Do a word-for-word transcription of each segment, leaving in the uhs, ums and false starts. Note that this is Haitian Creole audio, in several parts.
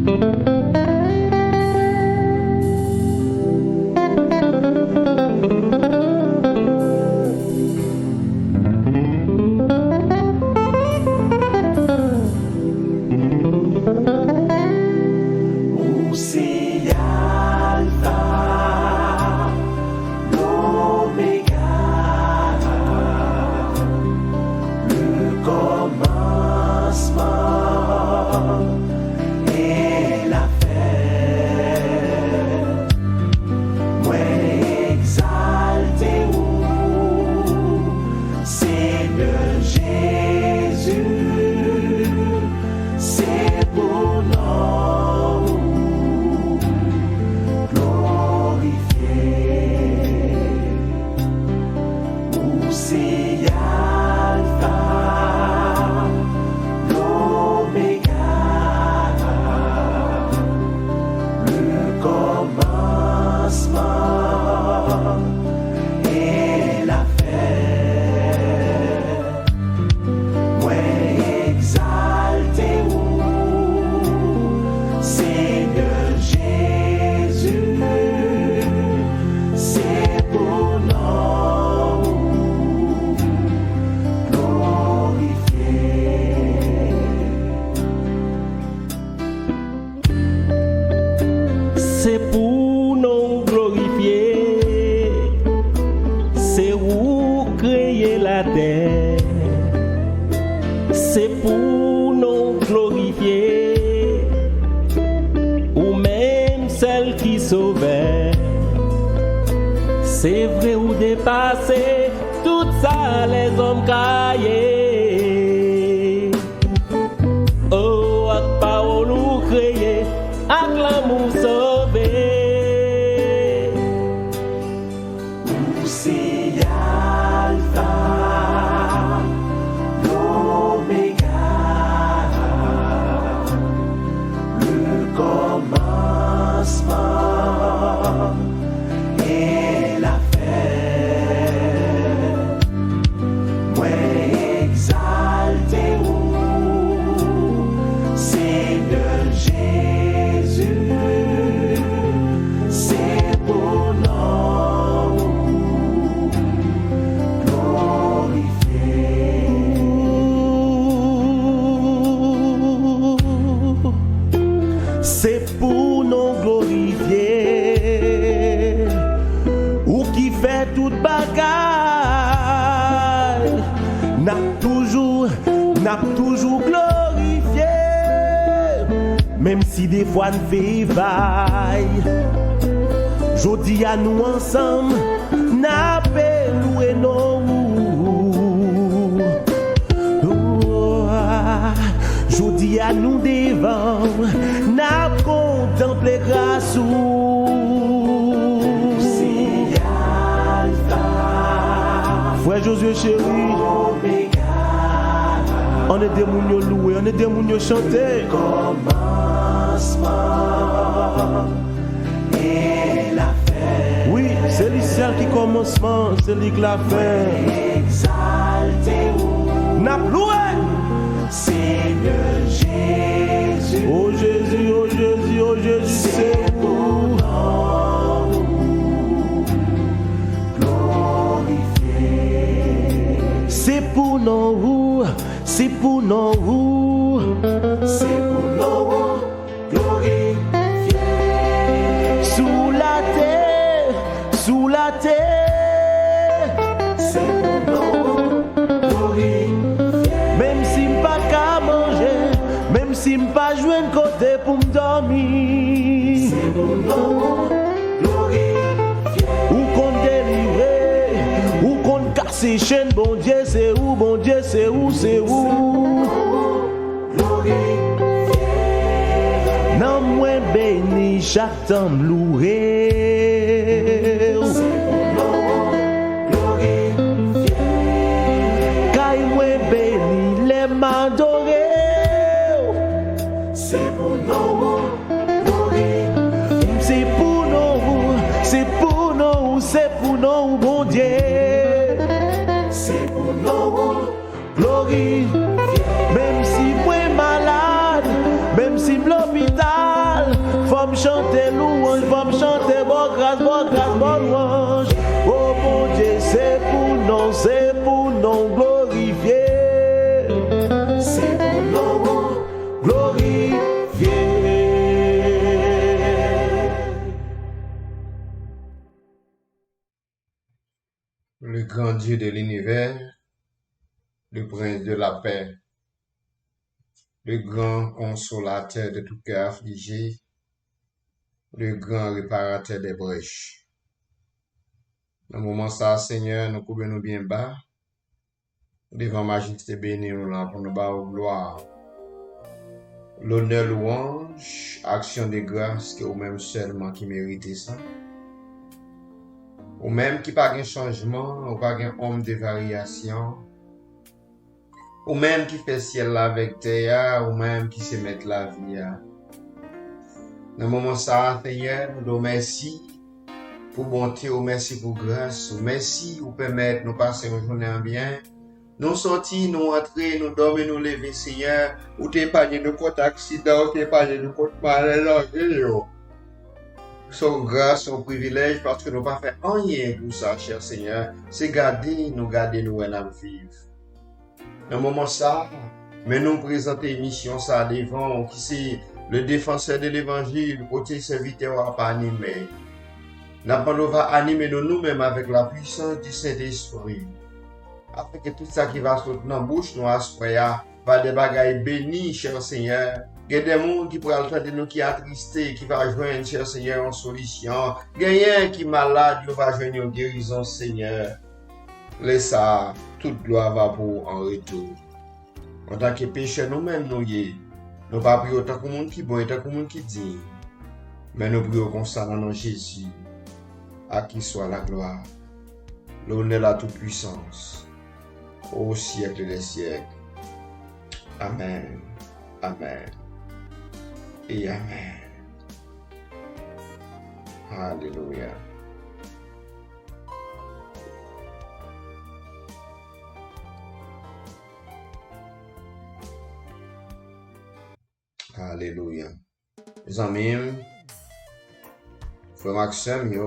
Ou se Alfa, Lomega, le kòmansman e lafen. Mwen egzalte ou, Senyè Jezi, se pou non ou glorifye. Ou se Alfa, Lomega, le kòmansman e lafen. Mwen egzalte ou, Senyè Jezi, se pou non ou glorifye. Se pou non w glorifye, se ou kreye latè. Se pou non w glorifye, ou menm sèl ki sovè. Se vre ou depase tout sa lèzòm ka ye. O, ak pawòl ou kreye, ak lanmou sove. Ou se Alfa, Lomega, le kòmansman e lafen. Mwen egzalte ou, Senyè Jezi, se pou non ou glorifye. Se pou non glorifye, ou ki fè tout bagay. N ap toujou, n ap toujou glorifye, menm si defwa n fè vay. Jodi a nou ansanm, n ap louwe non ou. Jodi a nou devan w, n ap kontanple gras ou. Se Alfa, frè Jozye cheri, Omega, ann ede moun yo louwe, ann ede moun yo chante. Kòmansman. Wi, se li sèl ki kòmansman, se li k lafen. N ap louwe. Senyè Jezi. O Jezi, o Jezi, o Jezi, se ou. Se pou non ou, se pou non ou. Se pou non ou. Glorifye. Sou latè, sou latè. Se pou non ou glorifye. Menm si m pa ka manje, menm si m pa jwenn kote pou m dòmi. Se pou non ou glorifye. Ou konn delivre, ou konn kase chenn, Bondye se ou, Bondye se ou, se ou. Nanm mwen beni chak tan m louwe w. Kay mwen beni lè m adore w. Se pou non ou, se pou non ou, se pou non ou, Bondye. Se pou non ou. Glorifye. Menm si mwen malad, menm si m lopital. Fò m chante louwanj, fò m chante bò gras, bò gras, bò lwanj. O Bondye, se pou non, se pou non glorifye. Se pou non glorifye. Le grand Dieu de l'univers, le prince de la paix, le grand consolateur de tout cœur affligé, le grand réparateur des brèches. Nan moman sa a, Senyè, nou koube nou byen ba devan majeste beni ou lan pou nou ba ou glwa, lonè, lwanj, aksyon de gras ke ou menm sèlman ki merite sa. Ou menm ki pa gen chanjman, ou pa gen ombre de varyasyon. Ou menm ki fè syèl la avèk tè a, ou menm ki se mèt lavi a. Nan moman sa a, Senyè, nou di w mèsi pou bonte w, mèsi pou gras ou, mèsi ou pèmèt nou pase yon jounen an byen. Nou soti, nou antre, nou dòmi, nou leve, Senyè. Ou te epanye nou kont aksidan, ou te epanye nou kont malè, danje yo. Se yon gras, se yon privilèj, paske nou pa fè anyen pou sa, chè Senyè. Se gade nou gade, nou wè n ap viv. Nan moman sa a, men nou prezante emisyon sa a devan w, ki se Le Défenseur de l'Évangile, kote sèvitè w ap anime. N ap mande w va anime nou, nou menm, avèk la puissance du Saint-Esprit. Afin ke tout sa ki va sot nan bouch nou aswè a, va de bagay beni, chè Senyè. Gen de moun ki pral tande nou ki atriste, ki va jwenn, chè Senyè, yon solisyon. Genyen ki malad, yo va jwenn yon gerizon, Senyè. Lè sa a, tout glwa va pou ou an retou. Antanke pechè nou menm nou ye, nou pa priye w tankou moun ki bon e tankou moun ki diy, men nou priye w konsa nan non Jezi, à qui soit la gloire, l'honneur, la toute puissance, au siècle des siècles. Amen, amen, et amen. Alelouya. Alelouya. Zanmi m, frè m ak sè m yo,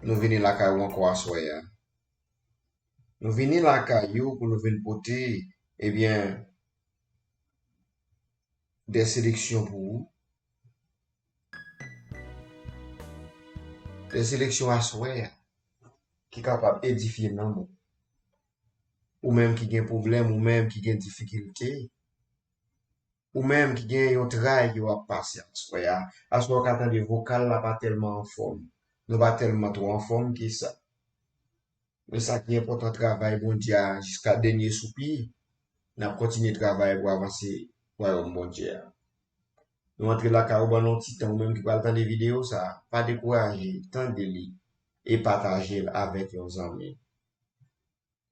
nou vini lakay ou ankò aswè a. Nou vini lakay ou pou nou vin pote, ebyen, de seleksyon pou ou. De seleksyon aswè a ki kapab edifye nanm ou. Ou menm ki gen pwoblèm, ou menm ki gen difikilte, ou menm ki gen yon tray ke w ap pase aswè a. Aswè a w ka tande vokal la pa tèlman anfòm. Nou pa tèlman twò anfòm ke sa. Men sa ki enpòtan, travay Bondye a jiska dènye soupi. N ap kontinye travay pou avanse wayòm Bondye a. Nou antre lakay ou, ban nou yon ti tan, ou menm ki pral tande videyo sa a, pa dekouraje, tande li e pataje l avèk yon zanmi.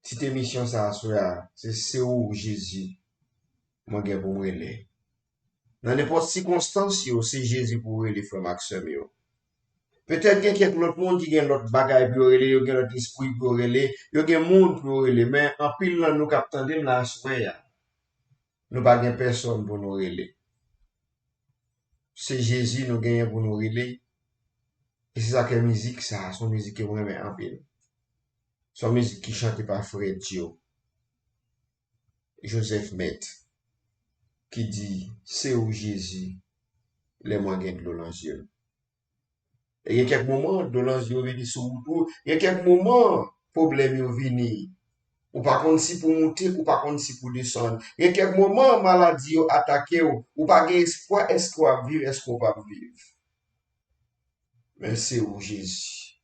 Tit emisyon sa a aswè a, se Se ou Jezi mwen gen pou m rele. Nan nenpòt sikonstans yo, se Jezi pou w rele, frè m ak sè m yo. Petèt gen kèk lòt moun ki gen lòt bagay pou yo rele, yo gen lòt espri pou yo rele, yo gen moun pou yo rele, men anpil nan nou k ap tande m la aswè a, nou pa gen pèsòn pou nou rele. Se Jezi nou genyen pou nou rele. E se sa k fè mizik sa a, se yon mizik ke mwen renmen anpil. Se yon mizik ki chante pa frè Dyo, Joseph Mèt, ki di, Se ou Jezi, lè mwen gen dlo nan zye m. E gen kèk moman, dlo nan zye w vini sou wout ou. Gen kèk moman, pwoblèm yo vini. Ou pa konn si pou w moute, ou pa konn si pou w desann. Gen kèk moman, maladi yo atake w. Ou pa gen espwa, èske w ap viv, èske w p ap viv. Men se ou, Jezi.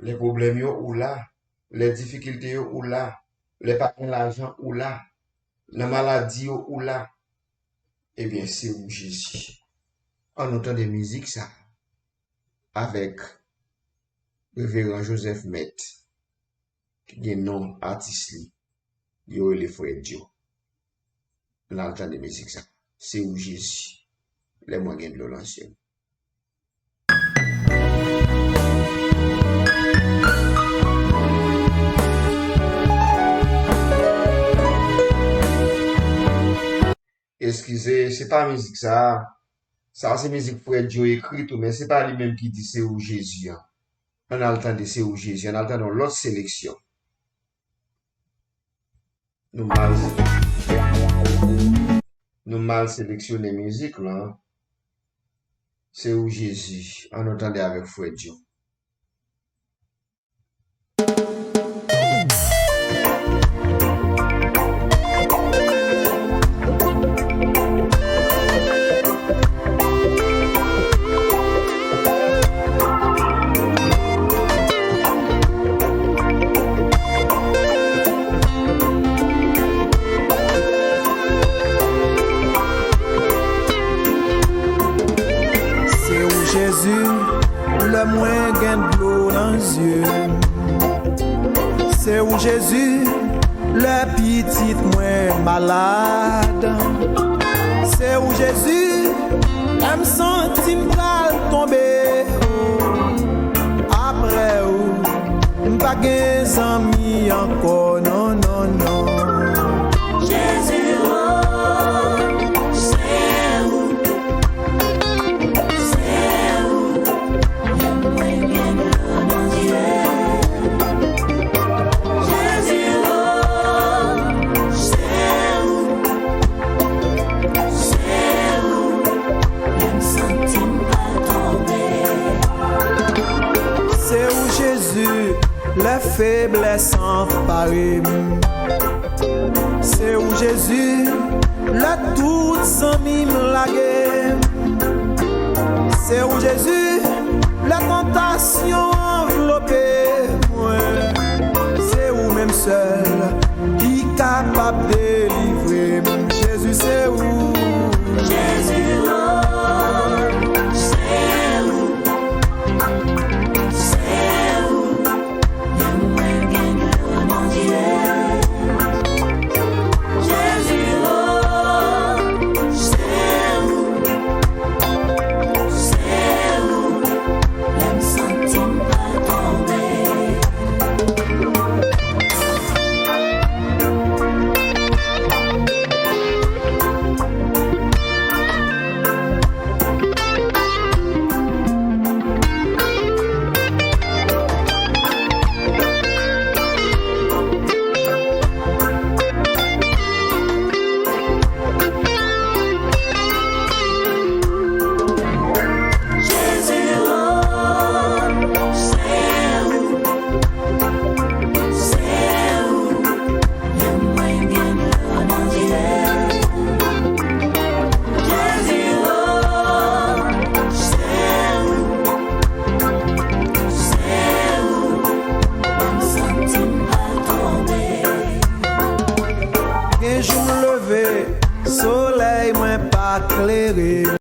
Lè pwoblèm yo, ou la. Lè difikilte yo, ou la. Lè pa gen lajan, ou la. Nan maladi yo, ou la. Ebyen, se ou, Jezi. Ann nou tande mizik sa a avèk Reveran Joseph Mèt, ki gen non atis li, yo rele Frè Dyo. Ann al tande mizik sa. Se ou, Jezi, lè mwen gen dlo nan zye m. Eskize, se pa mizik sa a. Sa se mizik Frè Djo ekri tou, men se pa li menm ki di se ou Jezi an. Ann al tande se ou Jezi, ann al tande yon lòt seleksyon. Nou mal, nou mal seleksyone mizik lan. Se ou Jezi, ann nou tande avèk Frè Djo. Se ou Jezi, lè mwen gen dlo nan zye m. Se ou Jezi, lè pitit mwen malad. Se ou Jezi, lè m santi m pral tonbe. Apre ou, m pa gen zanmi ankò, non, non, non. Jezi, oh, se ou, se ou. Se ou Jezi, lè feblès anpare m. Se ou Jezi, lè tout zanmi m lage m. Se ou Jezi, lè tantasyon anvlope mwen. Se ou menm sèl ki kapab delivre m. Jezi, se ou. Jezi, oh, se ou. Se ou. Gen jou m leve, solèy mwen pa klere.